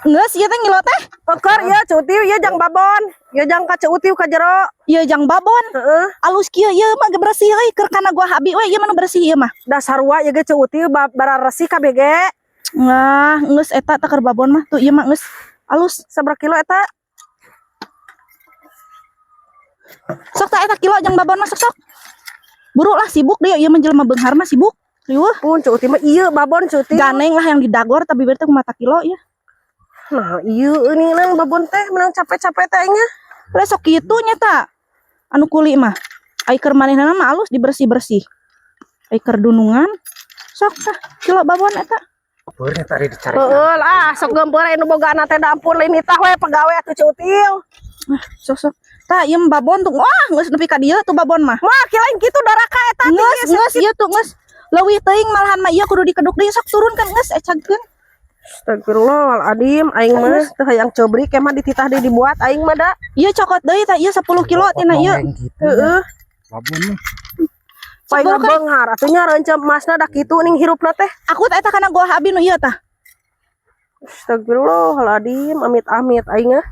Geus ieu teh ngilo teh. Eukeur ieu Ceu Utiu, ieu jang babon. Ieu jang ka Ceu Utiu ka jero. Ieu jang babon. Heeh. Alus kieu ieu mah ge bersih euy, keur kana gua abi we ieu mah nu bersih ieu mah. Da sarua ieu ge Ceu Utiu bararesi kabeh ge. Wah, geus eta teh keur babon mah tuh ieu mah geus alus. Sabaraha kilo eta? Sok tah eta kilo jang babon mah, sok sok. Buru lah, sibuk dia ieu mah, jelema beunghar mah sibuk. Riweuh. Pun Ceu Utiu mah ieu babon Ceu Utiu. Ganeng lah yang didagor, tapi berarti kumaha kilo ya. Nah, ieu ini nang babon teh menang capek-capek teh nya. Lah sok kitu nya ta. Anu kuli mah. Ai keur manehna mah alus dibersih-bersih. Ai keur dunungan sok tah kilo babon eta. Beurnya tadi dicari. Heeh lah, sok geumpeur anu boga anak teh, da ampun lain nitah we pagawe atuh Ceu Utiu. Ah, sok sok. Tah ieu mah babon tuh. Wah, geus nepi ka dieu tuh babon mah. Mah kilain kitu daraka eta. Geus geus ieu tuh geus. Leuwih teuing malahan mah ieu kudu dikeduk deui, sok turunkan geus ecagkeun. Astagfirullahaladzim, aing mah teu hayang cobrik mah dititah deui dibuat aing mah da. Ieu cokot deui tah ieu 10 kilo tina ieu. Gitu. Heeh. Babon mah. Paling Sepuluh kan? beunghar atuh nya reunceup emasna da kitu ning hirupna teh. Aku teh eta kana gua abi nu ieu tah. Astagfirullahaladzim, amit-amit aing ah.